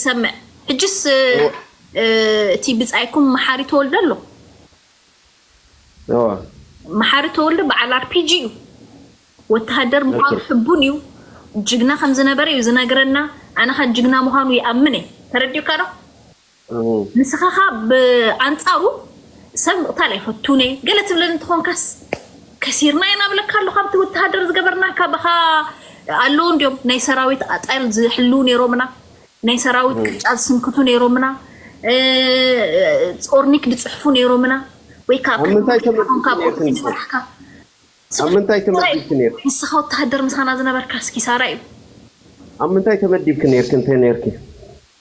ሰምዕ። ሕጅስ እቲ ብጻይኩም መሓሪ ተወልደ ኣሎ። መሓሪ ተወልደ በዓል ኣርፒጂ እዩ። ወተሃደር ምዃኑ ሕቡን እዩ። ጅግና ከም ዝነበረ እዩ ዝነግረና። ኣነ ኸ ጅግና ምዃኑ ይኣምን እየ። ተረዲኡካ ዶ? ንስኻ ኸ ብኣንጻሩ ሰብ ምቕታል ኣይፈቱን እየ ገለ ትብለኒ እንተኾንካስ፣ ከሲርና ኢና ብለካ ኣለኹ። ኣብቲ ወተሃደር ዝገበርናካ ባኻ ኣለዉ እንድዮም ናይ ሰራዊት ኣጣል ዝሕልዉ ነይሮምና፣ ናይ ሰራዊት ቅጫ ዝስንክቱ ነይሮምና፣ ኦርኒክ ዝጽሕፉ ነይሮምና። ወይ ከዓ ኣብ ምንታይ ተመዲብኪ ፕሪንተር ኾንካ ነይርክን? ዝመራሕካ ኣብ ምንታይ ተመዲብኪ ነይርኪ? ንስኻ ወተሃደር ምሳና ዝነበርካስ ኪሳራ እዩ። ኣብ ምንታይ ተመዲብኪ ነይርኪ እንተ ነይርኪ?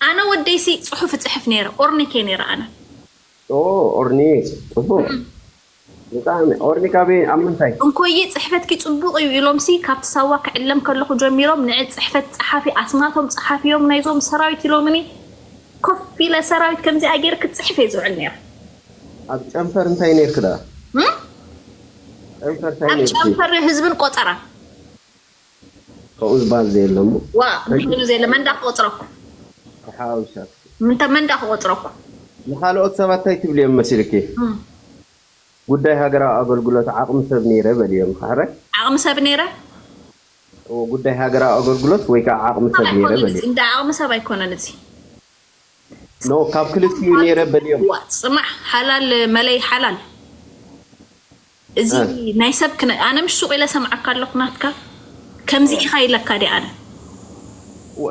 ኣነ ወደይሲ ጽሑፍ እጽሕፍ ነይረ፣ ኦርኒክ እየ ነይረ ኣነ። ኦ ኦርኒክ ጽቡቅ። ብጣዕሚ ኦርኒክ ኣበይ ኣብ ምንታይ? እንኮየ ጽሕፈትኪ ጽቡቕ እዩ ኢሎምሲ ካብቲ ሳዋ ክዕለም ከለኹ ጀሚሮም ንዕ ጽሕፈት ጸሓፊ ኣስማቶም ጸሓፊዮም ናይዞም ሰራዊት ኢሎምኒ። ኮፍ ኢለ ሰራዊት ከምዚኣ ገይርኪ ክትጽሕፍ እየ ዝውዕል ነይረ። ኣብ ጨንፈር እንታይ ነይርኪ ደኣ? እም? ጨንፈር እንታይ ኣብ ነይርኪ? ጨንፈር ህዝብን ቆጸራ ከምኡ ዝበሃል ዘየለ እሞ ዋ ምክኑ ዘለ መንዳ ክቆጽረኩ ተሓዋዊሳት ምንተ መንዳ ክቆጽረኩ ንኻልኦት ሰባት እንታይ ትብልዮም መሲልኪ? እም። ጉዳይ ሃገራዊ ኣገልግሎት ዓቕሚ ሰብ ነይረ በልዮም። ካሕረ ዓቕሚ ሰብ ነይረ ጉዳይ ሃገራዊ ኣገልግሎት ወይ ከዓ ዓቕሚ ሰብ ነይረ በልዮም። እንዳ ዓቕሚ ሰብ ኣይኮነን እዚ ኖ ካብ ክልቲኡ ነይረ በልዮም። ዋ ጽማዕ ሓላል መለይ ሓላል እዚ ናይ ሰብ ክነ ኣነ ምሽ ሱቕ ኢለ ሰምዓካ ኣለኹ ናትካ ከምዚ ኢኻ ኢለካ ዲ ኣነ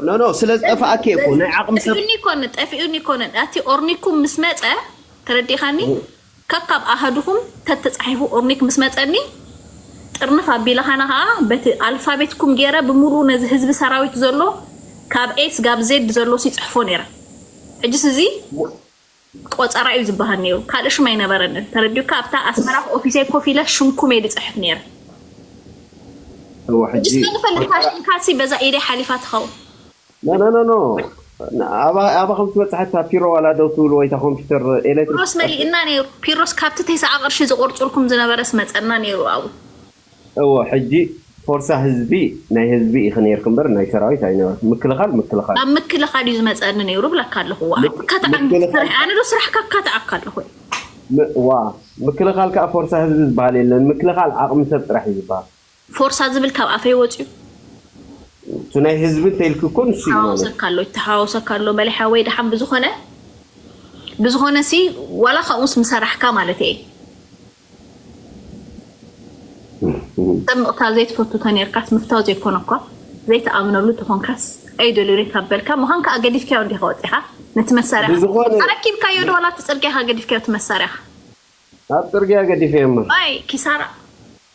ኖ ኖ ስለ ዝጠፋኣኪ እኮ ናይ ዓቕሚ ሰብ ጠፊኡኒ ኮነ ጠፊኡኒ ኮነ ኣቲ ኦርኒኩም ምስ መፀ ተረዲኻኒ ከካብ ኣሃዱኹም ተተፃሒፉ ኦርኒክ ምስ መፀኒ ጥርንፍ ኣቢለ ኻና ኸዓ በቲ ኣልፋቤትኩም ገይረ ብምሉኡ ነዚ ህዝቢ ሰራዊት ዘሎ ካብ ኤ ስጋብ ዜድ ዘሎ ሲፅሕፎ ነይረ ሕጅስ እዚ ቆፀራ እዩ ዝበሃል ነይሩ ካልእ ሽም ኣይነበረንን ተረዲካ ኣብታ ኣስመራ ኦፊሰይ ኮፍ ኢለ ሽምኩም እየ ዝፅሕፍ ነይረ እዎ ሕጂ ሕጅስ ከንፈልጥካ ሽምካሲ በዛ ኢደይ ሓሊፋ ትኸውን ኖ ኖ ኖ ኖ ኣባ ኣባ ከም ትበጽሐት እታ ፒሮ ዋላ ደው ትብሉ ወይ እታ ኮምፒውተር ኤሌክትሪክ ፒሮስ መሊእና ነይሩ ፒሮስ ካብቲ ተስዓ ቅርሺ ዝቆርጹልኩም ዝነበረስ መጸና ነይሩ ኣብኡ እዎ ሕጂ ፎርሳ ህዝቢ ናይ ህዝቢ ኢኺ ነይርኪ እምበር ናይ ሰራዊት ኣይነበርኪ ምክልኻል ምክልኻል ኣብ ምክልኻል እዩ ዝመጸኒ ነይሩ ብለካ ኣለኹ ዋ ምክ- ካትዓኒ ምክልኻል- ስራሕ ኣነ ዶ ስራሕ ካብ ካትዓካ ኣለኹ ም- ዋ ምክልኻል ከዓ ፎርሳ ህዝቢ ዝበሃል የለን ምክልኻል ዓቕሚ ሰብ ጥራሕ እዩ ዝበሃል ፎርሳ ዝብል ካብ ኣፈይ ወፅዩ እቲ ናይ ህዝቢ እንተይልኪ እኮ ንሱ እዩ ማለት ተሓዋውሰካ ኣሎ ተሓዋውሰካ ኣሎ በሊሓ ወይ ደሓን ብዝኾነ ብዝኾነ ሲ ዋላ ከምኡስ ምሰራሕካ ማለት እየ ሰብ ምቕታል ዘይትፈቱ ተኔርካስ ምፍታው ዘይኮነ እኳ ዘይተኣምነሉ ተኾንካስ ኣይደልሪ ካብ በልካ ምዃን ከዓ ገዲፍካዮ እንዲኻ ወፂኻ ነቲ መሳርያ ብዝኾነ- ኣረኪብካዮ ዶ ዋላ እቲ ፅርግያኻ ገዲፍካዮ እቲ መሳርያኻ ኣብ ፅርግያ ገዲፈ እማ ኣይ ኪሳራ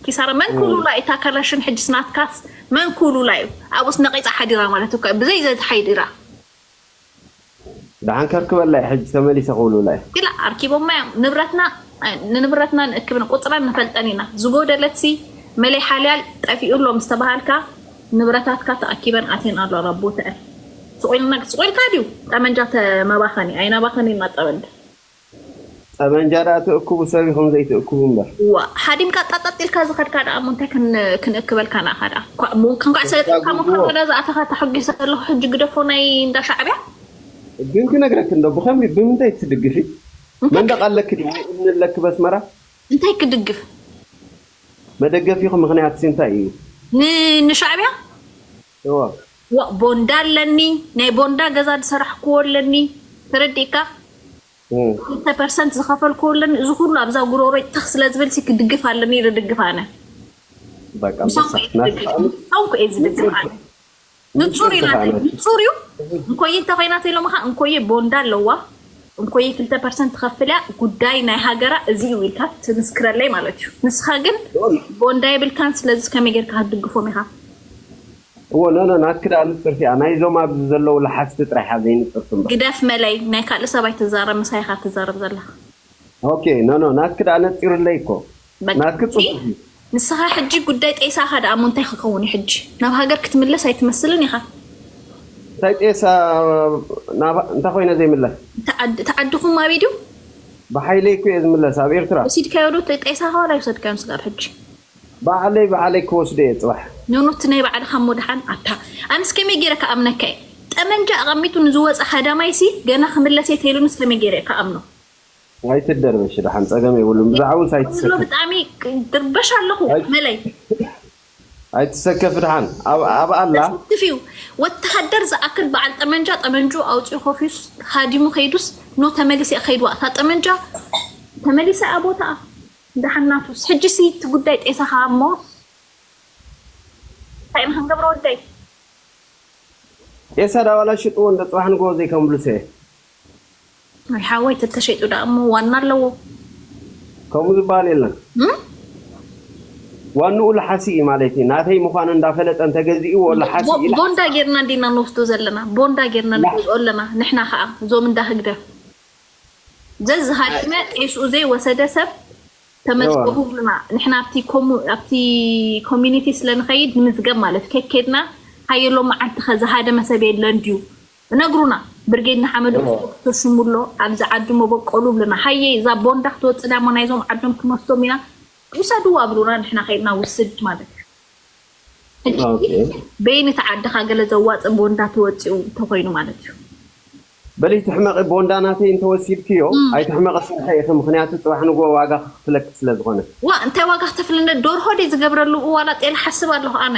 ኪሳራ መን ኩሉላ እታ ካላሽን ሕጅስ ናትካስ መን ኩሉላ እዩ ኣብኡስ ነቂፃ ሓዲራ ማለት እኮ እዩ ብዘይ ዘቲ ሓዲራ ደሓን ከርክበላ እዩ ሕጂ ተመሊሰ ክብሉላ እዩ ግላ ኣርኪቦማ እዮም ንብረትና ኣይ፣ ንንብረትና ንእክብን ቁፅረን ንፈልጠን ኢና ዝጎደለት ሲ መለይ ሓልያል ጠፊኡ ኣሎ ምስ ተባሃልካ ንብረታትካ ተኣኪበን ኣትየን ኣሎ ኣብ ቦትአን ስቆልና ስቆልካ ድዩ ጠመንጃ ተመባኸኒ ኣይናባኸኒ እናጠበንዳ ጠመንጃ ደኣ ትእክቡ ሰብ ኢኹም ዘይትእክቡ እምበር ዋ ሃዲምካ ጣጣጥ ኢልካ ዝኸድካ ደኣ እሞ እንታይ ክን- ክንእክበልካ ንኣኻ ደኣ ኳ- ሞ- ክንኳዕ ሰለጥካ ሞ ካብ ገዛ ዝኣተኻ ተሐጒሰ ኣለኹ ሕጂ ግደፎ ናይ እንዳ ሻዕብያ ግን ክነግረክ እንዶ ብኸምዚ ብምንታይ ትድግፊ መንደቕ ኣለክ ድዩ እምኒ ኣለክ በስመራ እንታይ ክድግፍ መደገፊኹ ምኽንያት ሲ እንታይ እዩ ን- ንሻዕብያ እዎ ዋ ቦንዳ ኣለኒ ናይ ቦንዳ ገዛ ዝሰራሕክዎ ኣለኒ ተረዲእካ እም፣ ክልተ ፐርሰንት ዝኸፈልክዎ ኣለኒ እዚ ኩሉ ኣብዛ ጉሮሮይ ተኽ ስለ ዝብል ሲ ክድግፍ ኣለኒ ኢለ ድግፍ ኣነ በቃ ብሰንኩ በሳ እዩ ዝድግፍ ብሰንኩ እዩ ዝድግፍ ኣነ ንጹር እዩ ናተይ ንጹር እዩ እንኮየ እንተ ኮይና ተይሎምኻ እንኮየ ቦንዳ ኣለዋ እንኮየ ክልተ ፐርሰንት ትኸፍል እያ ጉዳይ ናይ ሃገራ እዚ እዩ ኢልካ ትምስክረለይ ማለት እዩ ንስኻ ግን ቦንዳ የብልካን ስለዚ ከመይ ጌርካ ክትድግፎም ኢኻ እዎ ኖ ኖ ናትክ ደኣ ንፅርቲ እያ ናይዞም ኣብዚ ዘለዉ ለሓስቲ ጥራሕ እያ ዘይንፅርቲ እምበር ግደፍ መለይ ናይ ካልእ ሰብ ኣይትዛረብ ምሳይ ኢኻ ትዛረብ ዘለኻ ኦኬ ኖ ኖ ናትክ ደኣ ነፂሩለይ እኮ በቃ። ናትክ ፅቡቅ እዩ ንስኻ ሕጂ ጉዳይ ጤሳኻ ደኣ እሞ እንታይ ክኸውን እዩ ሕጂ ናብ ሃገር ክትምለስ ኣይትመስልን ኢኻ እንታይ ጤሳ ናባ- እንታይ ኮይነ ዘይምለስ እቲ ዓድ- እቲ ዓድኹም ኣበይ ድዩ ብሓይለይ እኮ እየ ዝምለስ ኣብ ኤርትራ ወሲድካዮ ዶ እቲ ጤሳኻ ዋላ ይውሰድካዮም ስጋብ ሕጂ ባዕለይ ባዕለይ ክወስዶ እየ ፅባሕ ኖኖ እቲ ናይ ባዕልኻ እሞ ደሓን ኣታ ኣነስ ከመይ ገይረ ክኣምነካ እየ ጠመንጃ ኣቐሚጡ ንዝወፀ ሃዳማይ ሲ ገና ክምለስ እየ ተይሉንስ ከመይ ገይረ እየ ክኣምኖ? ኣይትደርበሽ፣ ደሓን ጸገም የብሉን። ብዛዕባኡስ ሎ ኣይትሰከፍ። ብጣዕሚ ድርበሽ ኣለኹ መለይ ኣይትሰከፍ፣ ደሓን ኣብ ኣብ ኣላ። ዘሰክፍ እዩ። ወተሃደር ዝኣክል በዓል ጠመንጃ ጠመንጁ ኣውፂኡ ኮፊዩስ ሃዲሙ ከይዱስ፣ ኖ ተመሊሰ እየ ከይድዋ እታ ጠመንጃ ተመሊሰ ኣብ ቦታኣ። ደሓን ናቱስ ሕጂ ሲ እቲ ጉዳይ ጤሳኻ እሞ እንታይ ኢና ክንገብሮ ወደይ? ጤሳ ዳዋላ ሽጥዎ እንደ ጽባሕ ንግሆ ዘይከምብሉሰ። ወይ ሓወይ ተተሸይጡ ደኣ እሞ ዋና ኣለዎ። ከምኡ ዝበሃል የለን። እም? ዋንኡ ለሓሲ እዩ ማለት እዩ። ናተይ ምዃኑ እንዳፈለጠ እንተገዚእዎ ለሓሲ ቦ- እዩ። ቦንዳ ጌርና እንዲና ንወስዶ ዘለና፣ ቦንዳ ጌርና ንገዝኦ ኣለና። ንሕና ከዓ እዞም እንዳ ህግደፍ ዘዝሃድመ ጤስኡ ዘይወሰደ ሰብ ተመዝገቡ ብሉና። ንሕና ኣብቲ ኮሙ- ኣብቲ ኮሚኒቲ ስለንኸይድ ንምዝገብ ማለት ከይከድና ሃየሎ መዓልቲ ከ ዝሃደመ ሰብ የለን ድዩ? እነግሩና። ብርጌድ ንሓመዱ ተሽሙሎ ኣብዚ ዓዲ መበቆሉ ብሉና። ሃየ እዛ ቦንዳ ክትወፅእ ዳሞ ናይዞም ዓዶም ክንወስዶም ኢና። ውሰድዋ ብሉና። ንሕና ከይድና ውስድ ማለት እዩ። ሕጂ ኦኬ። በይኒ እቲ ዓድኻ ገለ ዘዋፅእ ቦንዳ ተወፂኡ እንተኮይኑ ማለት እዩ። በሊ ትሕመቂ ቦንዳ ናተይ እንተወሲድክዮ ኣይትሕመቂ ስርሐ ኢኺ። ምክንያቱ ፅባሕ ንግሆ ዋጋ ክክፍለኪ ስለ ዝኾነ። ዋ እንታይ ዋጋ ክተፍልነ? ዶርሆ ደይ ዝገብረሉ ዋላ ጤል ሓስብ ኣለኹ ኣነ።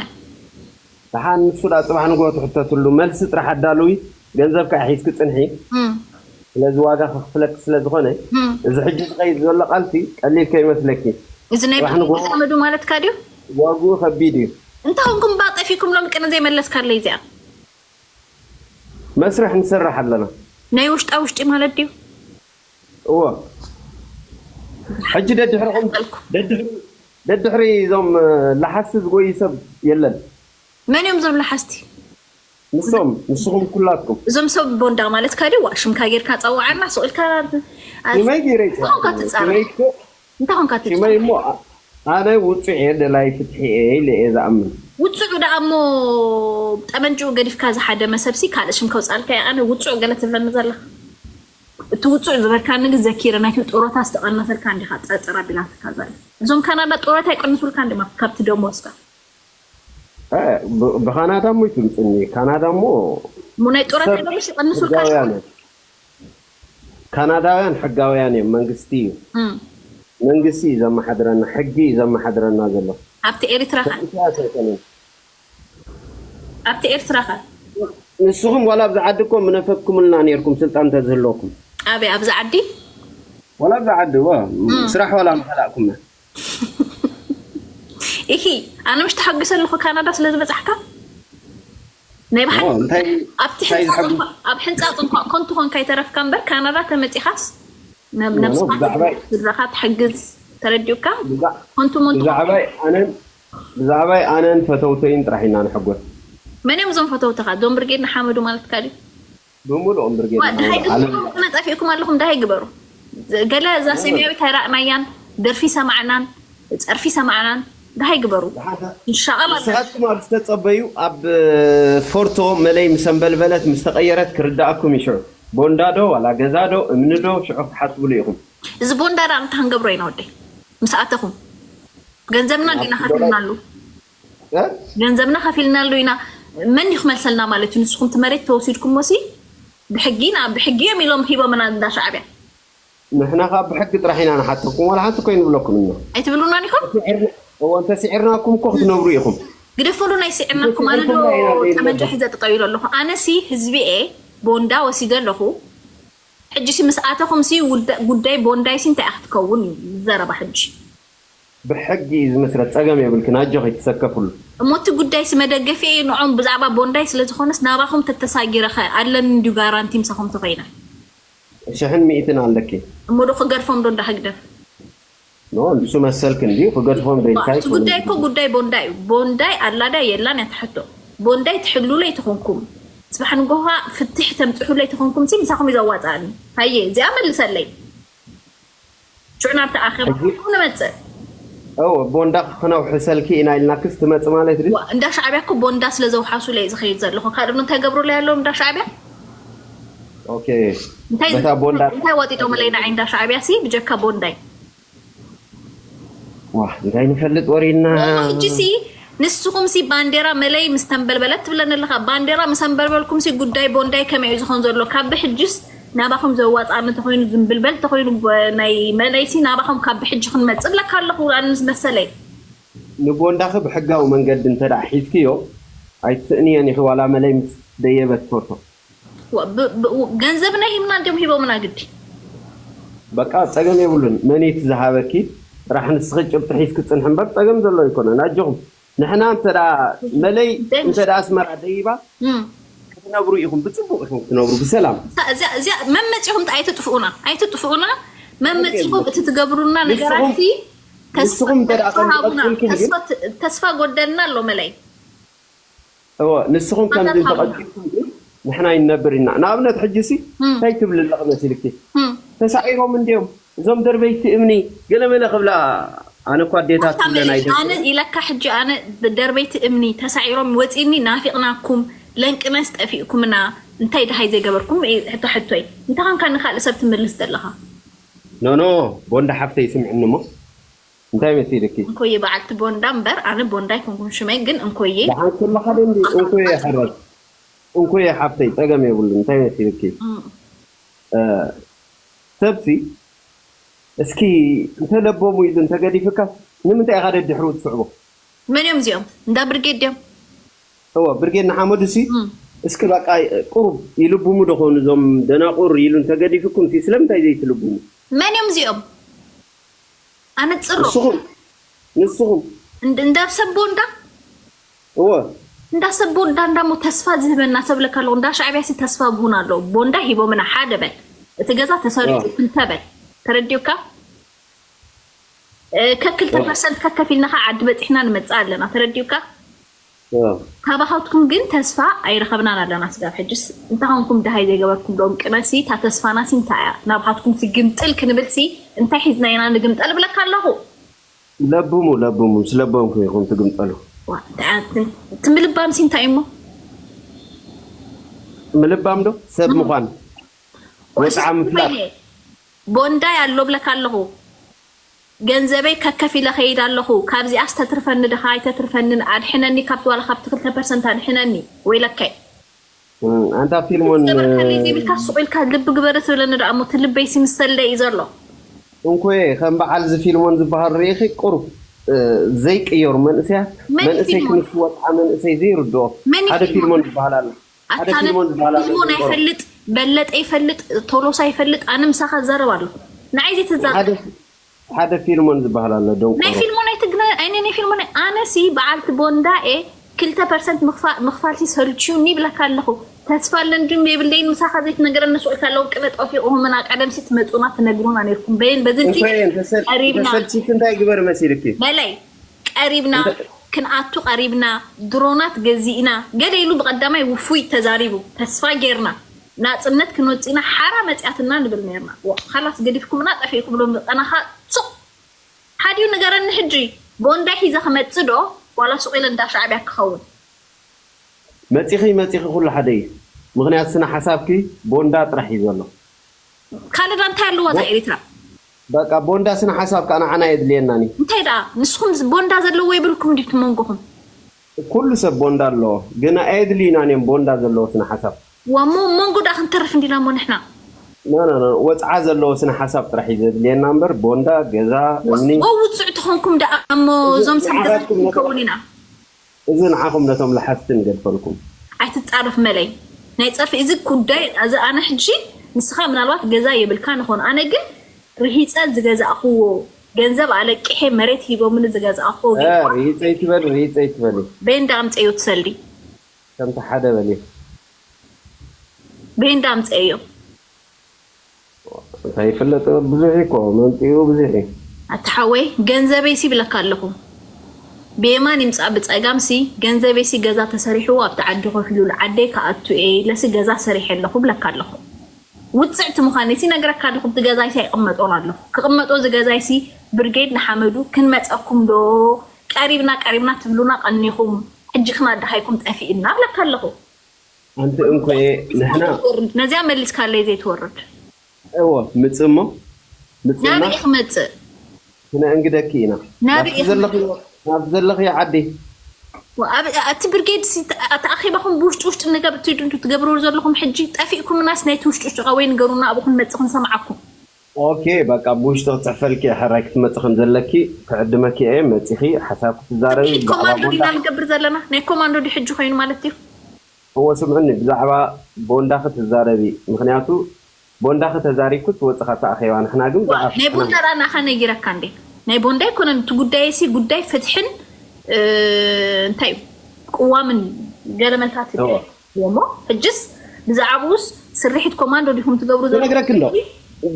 ደሓን ንሱ ዳ ፅባሕ ንግሆ ትሕተትሉ መልሲ ጥራሕ ኣዳልዊ። ገንዘብ ከዓ ሒዝኪ ፅንሒ። እም፣ ስለዚ ዋጋ ክክፍለኪ ስለ ዝኾነ እም። እዚ ሕጂ ዝኸይድ ዘሎ ቃልሲ ቀሊል ከይመስለኪ። እዚ ናይ ጽባሕ ንግሆ- ብርጌድ ንሓመዱ ማለትካ ድዩ? ዋግኡ ከቢድ እዩ። እንታይ ኾንኩም ባጠፊኩም ሎም ቅነ ዘይመለስካለይ እዚኣ? መስርሕ ንሰርሕ ኣለና። ናይ ውሽጣ ውሽጢ ማለት ድዩ? እዎ ሕጂ ደድሕርኹም ደድሕሪ ደድሕሪ እዞም ለሓስቲ ዝጎዩ ሰብ የለን። መን እዮም እዞም ለሓስቲ? ንሶም ንስኹም ኩላትኩም እዞም ሰብ ቦንዳ ማለት ካዲ ዋ ሽምካ ጌርካ ጸዋዓና ስቕ ኢልካ ሽመይ ገይረ እንታይ ኾንካ ትጻረፍ? ሽመይ እኮ እንታይ ኾንካ ትጻረፍ? ሽመይ እሞ ኣነ ውጹዕ እየ፣ ደላይ ፍትሒ እየ ኢለ እየ ዝኣምን። ውጹዕ ደኣ እሞ ጠመንጅኡ ገዲፍካ ዝሓደመ ሰብሲ ካልእ ሽም ከውጻልካ እየ። ኣነ ውጹዕ ገለ ትብለኒ ዘለኻ እቲ ውጹዕ ዝበልካኒ ግን ዘኪረ ናይቲ ጡረታ ዝተቐነሰልካ እንዲኻ ጸርጸር ኣቢላትካ ዘላ። እዞም ካናዳ ጡረታ ይቀንሱልካ እንዲማ ካብቲ ደሞዝካ። እ፣ ብ- ብካናዳ እሞ ይትምፅኒ። ካናዳ እሞ እሞ ናይ ጡረታ ሰብ ደሞዝ ይቀንሱልካ ሕጋውያን እዮም። ካናዳውያን ሕጋውያን እዮም። መንግስቲ እዩ እም። መንግስቲ እዩ ዘመሓድረና፣ ሕጊ እዩ ዘመሓድረና ዘሎ። ኣብቲ ኤርትራ ኸ? ኢሳያስ ኣይኮነን። ኣብቲ ኤርትራ ኸ? ንስኹም ዋላ ኣብዚ ዓዲ እኮ ምነፈኩምልና ነይርኩም ስልጣን እንተዝህልወኩም። ኣበይ ኣብዚ ዓዲ? ዋላ ኣብዚ ዓዲ እዎ፣ ስራሕ ዋላ ምኸላእኩምና። ኢሂ ኣነ ምሽ ተሓግሰ ኣለኹ ካናዳ ስለ ዝበጻሕካ ናይ ብሓቂ እዎ፣ እንታይ ኣብቲ እንታይ ሕንጻጽ ዝሓግዝ እንኳ- ኣብ ሕንጻጽ እንኳ ኮንቱ ኮንካ ይተረፍካ እምበር ካናዳ ተመጺኻስ ነብ- እዎ፣ ነብስኻ ብዛዕባይ ስድራኻ ትሕግዝ ተረዲኡካ ብዛ- ኮንቱ መንቱ ብዛዕባይ ኣነን ብዛዕባይ ኣነን ፈተውተይን ጥራሕ ኢና ንሕጎስ። መን እዮም እዞም ፈተውትኻ እዞም ብርጌድ ንሓመዱ ማለትካ ድዩ ብምሉኦም ብርጌድ ዋ፣ ድሃይ ንሓመዱ ዓለም ግበሩ፣ ጠፊእኩም ኣለኹም ድሃይ ግበሩ። ገለ እዛ ሰማያዊት ኣይረኣናያን ደርፊ ሰማዕናን ጸርፊ ሰማዕናን ድሃይ ግበሩ። እንሻኣላ ንስኻትኩም ኣብ ዝተጸበዩ ኣብ ፎርቶ መለይ ምስ ኣንበልበለት ምስ ተቐየረት ክርዳኣኩም እዩ። ሽዑ ቦንዳ ዶ ዋላ ገዛ ዶ እምኒ ዶ ሽዑ ክትሓስብሉ ኢኹም። እዚ ቦንዳ ዳ እንታይ ክንገብሮ ኢና ወደይ? ምስ ኣተኹም ገንዘብና እንዲና ከፊልናሉ እ? ገንዘብና ከፊልናሉ ኢና። መን እዩ ክመልሰልና ማለት እዩ? ንስኹም እቲ መሬት ተወሲድኩሞ ሲ ብሕጊ ኢና ብሕጊ እዮም ኢሎም ሂቦምና እንዳ ሻዕብያ። ንሕና ካብ ብሕጊ ጥራሕ ኢና ንሓተኩም፣ ዋላ ሓንቲ እኮ ኣይንብለኩም ኢና። ኣይትብሉናን ኢኹም? ስዒርና- እዎ፣ እንተ ስዒርናኩም እኮ ክትነብሩ ኢኹም። ግደፈሉ ናይ ስዒርናኩም። ኣነ ዶ ጠመንጃ ሒዘ ጠጠው ኢለ ኣለኹ? ኣነ ሲ ህዝቢ እየ ቦንዳ ወሲደ ኣለኹ። ሕጂ ሲ ምስ ኣተኹም ሲ ውዳ- ጉዳይ ቦንዳይ ሲ እንታይ ክትከውን እዩ ዘረባ ሕጂ? ብሕጊ እዩ ዝመስረት፣ ጸገም የብልክን፣ ኣጆኺ ትሰከፍሉ። እሞ እቲ ጉዳይ ሲ መደገፊ እዩ ንዖም ብዛዕባ ቦንዳይ ስለ ዝኾነስ ናባኹም ተተሳጊረ ኸ ኣለኒ እንዲዩ ጋራንቲ ምሳኹም ተኾይነ ሽሕን ሚእትን ኣለኪ። እሞ ዶ ክገድፎም ዶ እንዳ ህግደፍ? ኖ ንሱ መሰልክ እንዲዩ ክገድፎም ዶ ኢልካ እቲ ጉዳይ እኮ ጉዳይ ቦንዳይ እዩ። ቦንዳይ ኣላዳ የላን እያ ትሕቶ። ቦንዳይ ትሕሉለይ ተኾንኩም ጽባሕ ንጎኻ ፍትሕ ተምጽሑለይ ተኾንኩም ሲ ምሳኹም እዩ ዘዋጽኣኒ። ሃየ እዚኣ መልሰለይ። ሽዑ ናብቲ ኣኼባ ንመጽእ። እዎ፣ ቦንዳ ክነውሕሰልኪ ኢና ኢልናክስ ትመጽ ማለት ድዩ? ዋ፣ እንዳ ሻዕብያ እኮ ቦንዳ ስለ ዘውሓሱለይ ዝኸይድ ዘለኹ ካልእ እንታይ ገብሩለይ ኣለዉ እንዳ ሻዕብያ? ኦኬ። እንታይ በታ ቦንዳ እንታይ ዋጢጦምለይ ንዓይ እንዳ ሻዕብያ ሲ ብጀካ ቦንዳይ? ዋ እንታይ ንፈልጥ ወሪና። ሕጂ ሲ ንስኹምሲ ባንዴራ መለይ ምስ ተንበልበለት ትብለኒ ኣለኻ። ባንዴራ ምስ ኣንበልበልኩምሲ ጉዳይ ቦንዳይ ከመይ እዩ ዝኾን ዘሎ? ካብ ብሕጅስ ናባኹም ዘዋፅኣኒ ተኾይኑ፣ ዝምብልበል ተኾይኑ፣ ናይ መለይሲ ናባኹም ካብ ብሕጂ ክንመፅእ ብለካ ኣለኹ። ኣነ ምስ መሰለይ ንቦንዳኺ ብሕጋዊ መንገዲ እንተ ደኣ ሒዝክዮ ኣይትስእንየን ኢኺ። ዋላ መለይ ምስ ደየበ ትፈርቶ። ገንዘብና ሂብና እንዲም ሂቦምና ግዲ። በቃ ጸገም የብሉን። መን እቲ ዝሃበኪ ጥራሕ ንስኺ ጭብጢ ሒዝኪ ጽንሒ እምበር ጸገም ዘሎ ኣይኮነን። ኣጆኹም ንሕና እንተ ደኣ መለይ እንተ ደኣ ኣስመራ ደይባ ክትነብሩ ኢኹም፣ ብጽቡቕ ኢኹም ክትነብሩ ብሰላም። እዚኣ መመጺኹም ኣይትጥፍኡና፣ ኣይትጥፍኡና። መመጺኹም እቲ ትገብሩና ነገራት ንስኹም እንተ ደኣ ከምዚ ቀጺልኩም ግን ተስፋ ጎደልና ኣሎ መለይ። እወ ንስኹም ከምዚ እንተቐጺልኩም ግን ንሕና ይንነብር ኢና። ንኣብነት ሕጂ ሲ እንታይ ትብሊ ኣለኺ መሲልኪ? ተሳዒሮም እንድዮም እዞም ደርበይቲ እምኒ ገለመለ ክብላ፣ ኣነ እኳ ኣዴታት ትብለን ኣይደፍርን። ኢለካ ሕጂ ኣነ ደርበይቲ እምኒ ተሳዒሮም ወጺኒ ናፊቕናኩም ለንቅነስ ጠፊእኩምና እንታይ ድሃይ ዘይገበርኩም ሕቶ ሕቶይ እንታይ ኾንካ ንኻልእ ሰብ ትምልስ ዘለኻ? ኖኖ ቦንዳ ሓፍተይ ስምዕኒ እሞ እንታይ መሲልኪ? እንኮየ በዓልቲ ቦንዳ እምበር ኣነ ቦንዳ ኣይኮንኩን ሽመይ ግን እንኮየ። ደሓን ኩሉ ሓደ እንዲ እንኮየ ሓራጅ እንኮየ ሓፍተይ ጸገም የብሉን። እንታይ መሲልኪ? ሰብሲ እስኪ እንተለቦሙ ኢሉ እንተገዲፍካ ንምንታይ ኢኻ ደድሕሩ ትስዕቦ? መን እዮም እዚኦም? እንዳ ብርጌድ ድዮም? እወ ብርጌድ ንሓመዱ ሲ እስኪ በቃ ቁሩብ ይልብሙ ዶ ኾኑ እዞም ደናቁር ኢሉ እንተገዲፍኩም ሲ ስለምንታይ ዘይትልብሙ? መን እዮም እዚኦም? ኣነጽሮ ንስኹም ንስኹም እንዳ ሰብ ቦንዳ እወ እንዳ ሰብ ቦንዳ እንዳሞ ተስፋ ዝህበና ሰብ ለካ ኣለኹ እንዳ ሻዕቢያ ሲ ተስፋ ብሁን ኣለዉ ቦንዳ ሂቦምና ሓደ በል እቲ ገዛ ተሰሪሑ ክልተ በል ተረዲኡካ ከክልተ ፐርሰንት ከከፊልና ከዓ ዓዲ በፂሕና ንመፅእ ኣለና ተረዲኡካ ካባኻትኩም ግን ተስፋ ኣይረኸብናን ኣለና ስጋብ ሕጅስ እንታኾንኩም ድሃይ ዘይገበርኩም ሎም ቅነሲ እታ ተስፋናሲ እንታይ እያ ናብኻትኩም ሲ ግምጥል ክንብልሲ እንታይ ሒዝና ኢና ንግምጠል እብለካ ኣለኹ ለብሙ ለብሙ ምስ ለበምኩም ኢኹም ትግምጠሉ ትምልባምሲ እንታይ እሞ ምልባም ዶ ሰብ ምዃን ወፅዓ ምፍላጥ ቦንዳይ ኣሎ ብለካ ኣለኹ ገንዘበይ ከከፍ ኢለ ከይድ ኣለኹ። ካብዚኣስ ተትርፈኒ ድኻ ኣይተትርፈንን ኣድሕነኒ ካብቲ ዋላ ካብቲ ክልተ ፐርሰንት ኣድሕነኒ ወይለከይ። ኣንታ ፊልሞን ዝገበርካለይ ዘይብልካ ሱቕ ኢልካ ልቢ ግበሪ ትብለኒ ደኣ እሞ እቲ ልበይሲ ምስ ሰለይ እዩ ዘሎ። እንኮየ ከም በዓል እዚ ፊልሞን ዝበሃል ርኢኺ ቁሩብ ዘይቅየሩ መንእሰያት መንእሰይ ክንሱ ወፅዓ መንእሰይ ዘይርድኦ ሓደ ፊልሞን ዝበሃል ኣሎ። ኣታ ፊልሞን ኣይፈልጥ በለጠ ይፈልጥ ቶሎሳ ይፈልጥ ኣነ ምሳኻ ዘረብ ኣለኹ ንዓይ ዘይትዛረብ ሓደ ፊልሞን ዝበሃል ኣሎ ደንቆሮ ናይ ፊልሞን ኣይትግነ ኣይነ ናይ ፊልሞን ኣነ ሲ በዓልቲ ቦንዳ እየ ክልተ ፐርሰንት ምኽፋል ሲ ሰልችዩኒ ይብለካ ኣለኹ ተስፋ ኣለኒ ድም የብለይን ምሳኻ ዘይትነገረኒ ስቕ ኢልካ ኣለዉ ቅነ ጠፊቑ ምህና ቀደም ሲ ትመፁና ትነግሩና ነይርኩም በይን በዝን ቀሪብና ተሰልችቲ እንታይ ግበር መሲልኪ በለይ ቀሪብና ክንኣቱ ቀሪብና ድሮናት ገዚእና ገለ ኢሉ ብቀዳማይ ውፉይ ተዛሪቡ ተስፋ ጌርና ናፅነት ክንወፅእና ሓራ መፅያትና ንብል ነርና ካላስ ገዲፍኩምና ጠፊእኩም ሎም ዝጠናኻ ሱቅ ሓዲኡ ንገረኒ ሕጂ ቦንዳ ሒዘ ክመፅእ ዶ ዋላ ሱቅ ኢለ እንዳ ሻዕብያ ክኸውን መፂኺ መፂኺ ኩሉ ሓደ እዩ ምክንያት ስነ ሓሳብኪ ቦንዳ ጥራሕ እዩ ዘሎ ካናዳ እንታይ ኣለዋ እዛ ኤሪትራ በቃ ቦንዳ ስነ ሓሳብ ከዓ ንዓና የድልየናን እዩ እንታይ ደኣ ንስኹም ቦንዳ ዘለዎ ይብልኩም ድዩ መንጎኹም ኩሉ ሰብ ቦንዳ ኣለዎ ግን ኣየድልዩናን እዮም ቦንዳ ዘለዎ ስነ ሓሳብ ዋሞ መንጎ ደኣ ክንተርፍ እንዲና እሞ ንሕና ናናና ወፅዓ ዘለዎ ስነ ሓሳብ ጥራሕ እዩ ዘድልየና እምበር ቦንዳ ገዛ እምኒ ወውፅዕ ተኾንኩም ደኣ እሞ እዞም ሰብ ገዛ ክንከውን ኢና እዚ ንዓኹም ነቶም ለሓስቲ ንገድፈልኩም። ኣይትጻረፍ መለይ ናይ ጸርፊ እዚ ጉዳይ እዚ ኣነ ሕጂ ንስኻ ምናልባት ገዛ የብልካ ንኾን ኣነ ግን ርሂጸ ዝገዛእኽዎ ገንዘብ ኣለቂሐ መሬት ሂቦምኒ ዝገዛእኽዎ እ ገዛ ርሂጸ ይትበል ርሂጸ ይትበል ቤንዳ ኣምጸዮ ትሰልዲ ከምቲ ሓደ በሊ ቤንዳ ኣምጸዮ እንታይ ይፍለጥ ብዙሕ እኮ መምፅኡ ብዙሕ እዩ። ኣታ ሓወይ ገንዘበይሲ ይብለካ ኣለኹ ብየማን ይምፃእ ብፀጋምሲ ገንዘበይሲ ገዛ ተሰሪሑ ኣብቲ ዓዲ ኮፍ ኢሉ ዓደይ ክኣቱ እየ ኢለሲ ገዛ ሰሪሐ ኣለኹ ብለካ ኣለኹ ውፅዕቲ ምዃነይሲ ነግረካ ኣለኹ እቲ ገዛይሲ ኣይቕመጦን ኣለኹ ክቕመጦ እዚ ገዛይሲ ብርጌድ ንሓመዱ ክንመፀኩም ዶ ቀሪብና ቀሪብና ትብሉና ቀኒኹም ሕጂ ክና ደሃይኩም ጠፊእና ብለካ ኣለኹ ኣንቲ እንኮየ ንሕና ነዚኣ መሊስካለይ ዘይትወርድ እወ ምጽ እሞ ምጽና ናበይ ክመጽእ ክነእንግደኪ ኢና ናበይ ናብቲ ዘለኽዮ ናብቲ ዘለኽዮ ዓዲ እቲ ብርጌድ ተኣኺባኹም ብውሽጢ ውሽጢ ነገር ትገብሩ ዘለኹም ሕጂ ጠፊእኩምናስ ናይቲ ውሽጢ ውሽጢ ወይ ንገሩና ኣብኡ ክንመፅእ ክንሰምዓኩም። ኦኬ በቃ ብውሽጢ ክፅሕፈልኪ ሕራይ ክትመፂ ከም ዘለኪ ክዕድመኪ እየ። መፂኺ ሓሳብ ክትዛረቢ ኮማንዶ ዲና ንገብር ዘለና ናይ ኮማንዶ ዲ ሕጂ ኮይኑ ማለት እዩ። እዎ ስምዕኒ ብዛዕባ ቦንዳ ክትዛረቢ ምክንያቱ ቦንዳ ከተዛሪብኩ ትወፅኻ ተኣኸይዋ ንሕና ግን ናይ ቦንዳ ራእናኻ ነጊረካ እንዴ ናይ ቦንዳ ኣይኮነን እቲ ጉዳይ ሲ ጉዳይ ፍትሕን እንታይ እዩ ቅዋምን ገለመልታት እሞ ሕጅስ ብዛዕባኡስ ስርሒት ኮማንዶ ዲኹም ትገብሩ ነግረክ እንዶ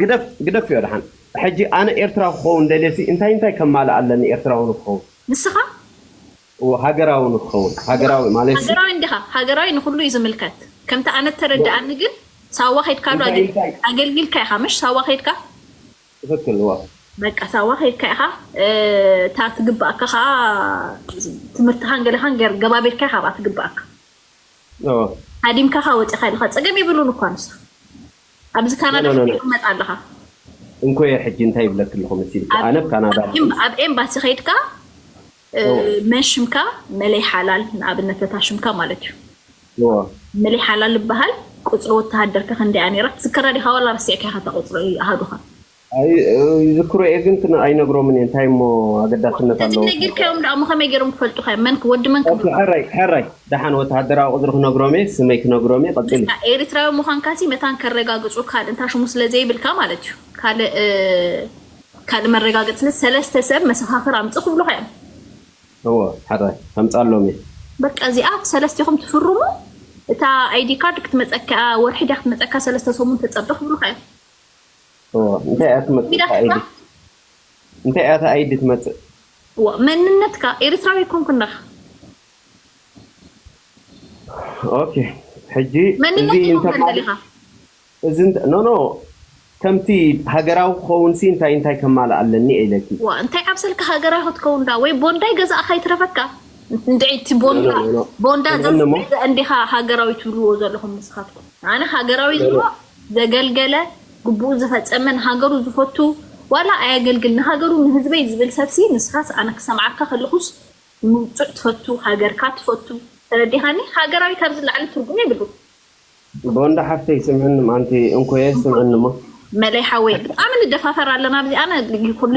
ግደፍ ግደፍ እዮ ድሓን ሕጂ ኣነ ኤርትራ ክኸውን ደልየ ሲ እንታይ እንታይ ከማልእ ኣለኒ ኤርትራዊ ንክኸውን ንስኻ ሃገራዊ ንክኸውን ሃገራዊ ማለት ሃገራዊ እንዲኻ ሃገራዊ ንኩሉ እዩ ዝምልከት ከምቲ ኣነ ተረድኣኒ ግን ሳዋ ከይድካ ዶ ኣገልግልካ ኢኻ ምሽ ሳዋ ከይድካ ትክክል ዋ በቃ ሳዋ ከይድካ ኢኻ እታ ትግባእካ ከዓ ትምህርትኻን ገለኻን ገባቢልካ ኢኻ ብኣ ትግባእካ ሃዲምካ ካ ወፂኻ ኢልካ ፀገም ይብሉን እኳ ንሳ ኣብዚ ካናዳ ትመጣ ኣለኻ እንኮየ ሕጂ እንታይ ይብለክ ኣለኹ መሲልክ ኣነ ኣብ ካናዳ ኣብ ኤምባሲ ከይድካ መን ሽምካ መለይ ሓላል ንኣብነት በታ ሽምካ ማለት እዩ መለይ ሓላል ይበሃል ቁፅሪ ወተሃደርካ ክንደያ ነይራ ትዝከራ ዲኻ ዋላ ረሲዕካ ኢኻ ተቁፅሪ ኣሃዱኻ ይዝክሮ እየ ግን ክን ኣይነግሮምን እየ እንታይ እሞ ኣገዳስነት ኣለዎ ነጊርካዮም ዳ እሞ ከመይ ገይሮም ክፈልጡኻ መን ወዲ መን ሕራይ ሕራይ ደሓን ወተሃደራዊ ቁፅሪ ክነግሮም እየ ስመይ ክነግሮም እየ ቀፅል ኤርትራዊ ምዃንካ ሲ መታን ከረጋግፁ ካልእ እንታ ሽሙ ስለ ዘይብልካ ማለት እዩ ካልእ ካልእ መረጋገፂ ስለ ሰለስተ ሰብ መሰኻኽር ኣምፅእ ክብሉኻ እዮም እዎ ሓደ ከምፃሎም እዩ በቃ እዚኣ ሰለስቲኹም ትፍርሙ እታ ኣይዲ ካርድ ክትመፀካ ወርሒ ድያ ክትመፀካ ሰለስተ ሰሙን ተፀበ ክብሉኻ እዮም እንታይ እያ ትመፅእ እንታይ እያ ኣይዲ ትመፅእ መንነትካ ኤርትራዊ ይኮንኩ እንዳኻ ኦኬ ሕጂ እዚ እንተማሊኻ እዚ ኖ ኖ ከምቲ ሃገራዊ ክኸውን ሲ እንታይ እንታይ ከማልእ ኣለኒ ኢለኪ ዋ እንታይ ዓብሰልካ ሃገራዊ ክትከውን ዳ ወይ ቦንዳይ ገዛእኻ ይትረፈካ እንድዒ እቲ ቦንዳ ቦንዳ ዘስምዕ እንዲኻ ሃገራዊ ትብልዎ ዘለኹም ንስኻትኩም ኣነ ሃገራዊ ዝብሎ ዘገልገለ ግቡኡ ዝፈጸመ ንሃገሩ ዝፈቱ ዋላ ኣየገልግል ንሃገሩ ንህዝበይ ዝብል ሰብሲ ንስኻስ ኣነ ክሰምዓካ ከለኹስ ምውፅዕ ትፈቱ ሃገርካ ትፈቱ ተረዲኻኒ ሃገራዊ ካብ ዝለዓለ ትርጉም የብሉ ቦንዳ ሓፍተይ ስምዕኒ ማንቲ እንኮየ ስምዕኒ ሞ መለይ ሓወይ ብጣዕሚ ንደፋፈር ኣለና ኣብዚ ኣነ ኩሉ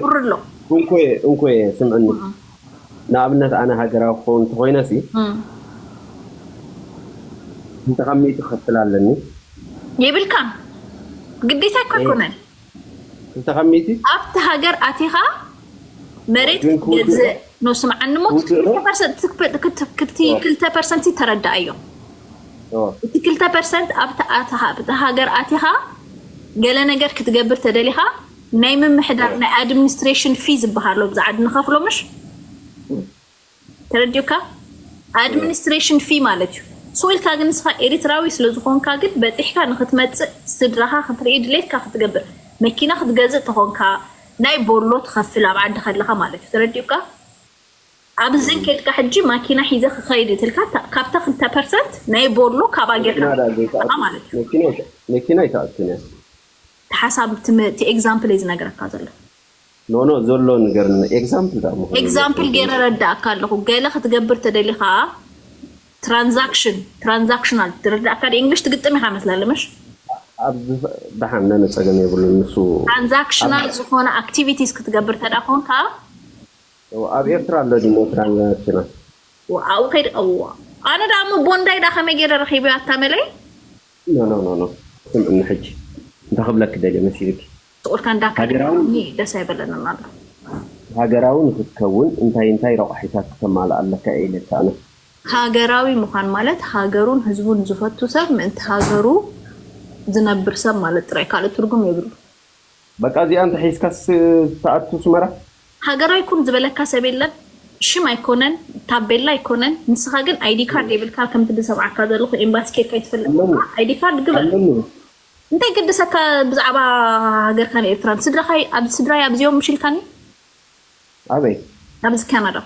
ኩር ኣሎ እንኮየ እንኮየ ስምዕኒ ንኣብነት ኣነ ሃገራዊ ክኸውን እንተኮይነ ሲ እንተ ካብ ሚእቲ ክኸፍል ኣለኒ የብልካን ግዴታ እኮ ኣይኮነን ክልተ ካብ ሚእቲ ኣብቲ ሃገር ኣቲኻ መሬት ገዝእ ኖ ስምዓኒ ሞ ክልተ ፐርሰንት ተረዳኣዮ እቲ ክልተ ፐርሰንት ኣብቲ ሃገር ኣቲኻ ገለ ነገር ክትገብር ተደሊኻ ናይ ምምሕዳር ናይ ኣድሚኒስትሬሽን ፊ ዝበሃሎ ብዛዓድ ንኸፍሎ ምሽ ተረዲኡካ ኣድሚኒስትሬሽን ፊ ማለት እዩ ሶ ኢልካ ግን ንስኻ ኤሪትራዊ ስለ ዝኾንካ ግን በፂሕካ ንክትመፅእ ስድራኻ ክትርኢ ድሌትካ ክትገብር መኪና ክትገዝእ ተኾንካ ናይ ቦሎ ትኸፍል ኣብ ዓዲ ከለኻ ማለት እዩ ተረዲኡካ ኣብዝን ከድካ ሕጂ ማኪና ሒዘ ክኸይድ ትልካ ካብታ ክልተ ፐርሰንት ናይ ቦሎ ካባ ጌርካ ማለት እዩ መኪና ይተኣትን እያ ተሓሳብ እቲ ኤግዛምፕል እየ ዝነግረካ ዘሎ ኖኖ ዘሎ ነገር ኤግዛምፕል ዳ ኤግዛምፕል ገይረ ረዳእካ ኣለኹ ገለ ክትገብር ተደሊኻ ትራንዛክሽን ትራንዛክሽናል ትረዳእካ እንግሊሽ ትግጥም ኢኻ መስላለመሽ ኣብዚ ደሓን ነነ ፀገም የብሉን ንሱ ትራንዛክሽናል ዝኾነ ኣክቲቪቲስ ክትገብር ተዳ ኮንካ ኣብ ኤርትራ ኣሎ ድሞ ትራንዛክሽናል ኣብኡ ከይድ እዋ ኣነ ዳ እሞ ቦንዳይ ዳ ከመይ ገይረ ረኺቡ ኣታ መለይ ኖ ኖ ኖ ኖ ስምዕኒ ሕጂ እንታይ ክብለክ ደልየ መሲልኪ ጥቁርካ እንዳካኒ ደስ ኣይበለንን ኣሎ ሃገራዊ ንክትከውን እንታይ እንታይ ረቋሒታት ክተማልእ ኣለካ እየ ኢለካ ኣነ ሃገራዊ ምዃን ማለት ሃገሩን ህዝቡን ዝፈቱ ሰብ ምእንቲ ሃገሩ ዝነብር ሰብ ማለት ጥራይ ካልእ ትርጉም የብሉ በቃ እዚኣ እንተ ሒዝካስ ተኣቱ ስመራ ሃገራዊ ኩን ዝበለካ ሰብ የለን ሽም ኣይኮነን ታቤላ ኣይኮነን ንስኻ ግን ኣይዲ ካርድ የብልካ ከምቲ ዝሰምዓካ ዘለኹ ኤምባሲ ኬድካ ይትፈልጥ ኣይዲ ካርድ ግበር እንታይ ገደሰካ ብዛዕባ ሃገርካን ኤርትራን ስድራኻ ኣብዚ ስድራይ ኣብዚኦም ምሽ ኢልካኒ ኣበይ ኣብዚ ካናዳ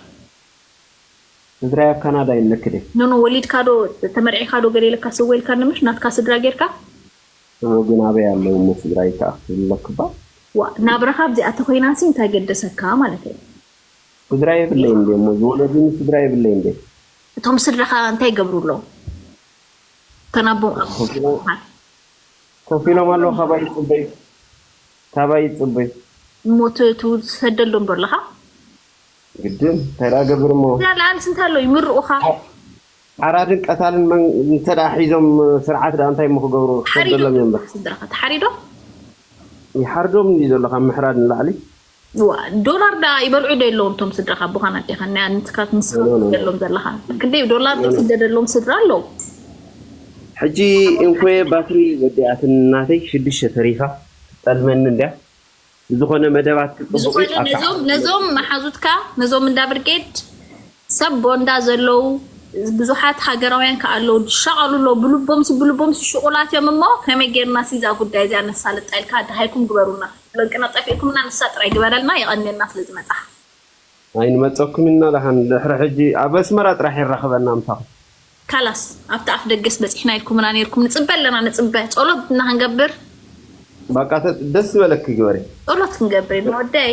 ስድራይ ኣብ ካናዳ የለክደ ኖኖ ወሊድካ ዶ ተመርዒካ ዶ ገለ ኢለካ ስወ ኢልካ ንምሽ ናትካ ስድራ ጌርካ እሞ ግን ኣበይ ኣለዉ እሞ ስድራይ ከኣ ክትብለክባ ዋ ናብራኻ ኣብዚኣ ተኮይናሲ እንታይ ገደሰካ ማለት እዩ ስድራ የብለይ እንዴ እሞ ዝወለዱኒ ስድራ የብለይ እንዴ? እቶም ስድራኻ እንታይ ይገብሩ ኣለዉ? ተናቦም ኮፍ ኢሎም ኣለዉ። ካባይ ይፅበዩ፣ ካባይ ይፅበዩ። እሞ ትሰደሎም ዶ ኣለኻ? ግድን እንታይ ደኣ ገብር እሞ ላልዓል ስንት ኣለዉ ይምርቑኻ? ሓራድን ቀታልን እንተ ደኣ ሒዞም ስርዓት ደኣ እንታይ እሞ ክገብሩ ክሰደሎም እዮም። ስድራኻ ተሓሪዶም ይሓርዶም እንዲ ዘሎ ካብ ምሕራድ ንላዕሊ ዶላር ዳ ይበልዑ ዶ የለዎም እቶም ስድራኻ ኣቦኻን ኣዴኻን ናይ ንስካ ንስካ ዘለዎም ዘለኻ ክንደይ ዶላር ዝስደደሎም ስድራ ኣለዉ። ሕጂ እንኮየ ባትሪ ወዲኣትን ናተይ ሽዱሽተ ተሪፋ ጠልመኒ እንድያ ብዝኾነ መደባት ክፅቡቅ ዝኾነ ነዞም ነዞም መሓዙትካ ነዞም እንዳ ብርጌድ ሰብ ቦንዳ ዘለዉ ብዙሓት ሃገራውያን ከ ኣለዉ ዝሻቐሉ ኣለዉ ብልቦምሲ ብልቦምሲ ሽቑላት እዮም እሞ ከመይ ጌርና ሲዛ ጉዳይ እዚኣ ነሳልጣ ኢልካ ደሃይኩም ግበሩና። ለንቅና ጠፊእኩምና ንሳ ጥራይ ግበረልና የቐንየልና ስለ ዝመፅኻ። ኣይንመፀኩም ኢና ደሓን ድሕሪ ሕጂ ኣብ ኣስመራ ጥራሕ ይራኸበና ምሳኹም። ካላስ ኣብቲ ኣፍ ደገስ በፂሕና ኢልኩምና ነይርኩም ንፅበ ኣለና ንፅበ ፆሎት እና ክንገብር። በቃ ተ- ደስ ዝበለክ ግበሪ። ፆሎት ክንገብር ኢና ወደይ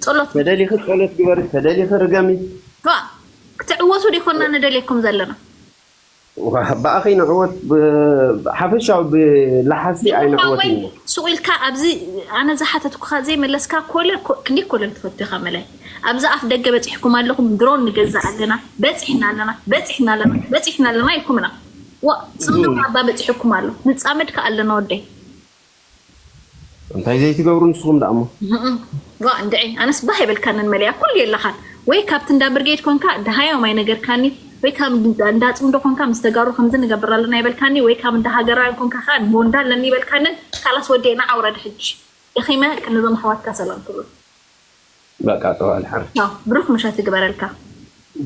ፆሎት ተደሊኺ ጸሎት ግበሪ፣ ተደሊኺ ርገሚ። ዋ ክትዕወቱ ዲኮና ንደልየኩም ዘለና። ዋ፣ ብኣኺ ንዕወት ብ- ሓፈሻዊ ብላሓሲ ኣይንዕወት ኢና። ሱቕ ኢልካ ኣብዚ ኣነ ዝሓተትኩኻ ዘይመለስካ ኮለል ኮ- ክንደይ ኮለል ትፈቱ ኢኻ መላይ ኣብዚ ኣፍ ደገ በፂሕኩም ኣለኹም ድሮን ንገዛእ ኣለና በፂሕና ኣለና በፂሕና ኣለና በፂሕና ኣለና ኢልኩምና ዋ ፅምዶ ኣባ በፂሕኩም ኣሎ ንፃመድ ከ ኣለና ወደይ እንታይ ዘይትገብሩ ንስኹም ደኣ እሞ ዋ እንድዒ ኣነስ ባህ የበልካንን መለያ ኩሉ የለኻን ወይ ካብቲ እንዳ ብርጌድ ኮንካ ደሃዮም ኣይነገርካኒ ወይ ካብ እንዳ ፅምዶ ኮንካ ምስ ተጋሩ ከምዚ ንገብር ኣለና ይበልካኒ ወይ ካብ እንዳ ሃገራውያን ኮንካ ከዓ ቦንዳ ኣለኒ ይበልካንን ካላስ ወደይ ንዓ ውረድ ሕጂ ደኺመ ነዞም ኣሕዋትካ ሰላም ትብሉ በቃ ጥዋ ድሓር ቻው ብሩክ ምሸት ይግበረልካ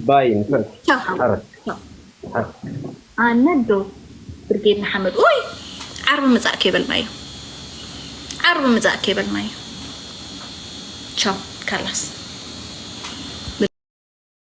ባይ ንፈት ቻው ሓረት ቻው ኣነ ዶ ብርጌድ ንሓመድ ኡይ ዓርቢ ምፃእ ከይበልናዮ ዓርቢ ምፃእ ከይበልናዮ ቻው ካላስ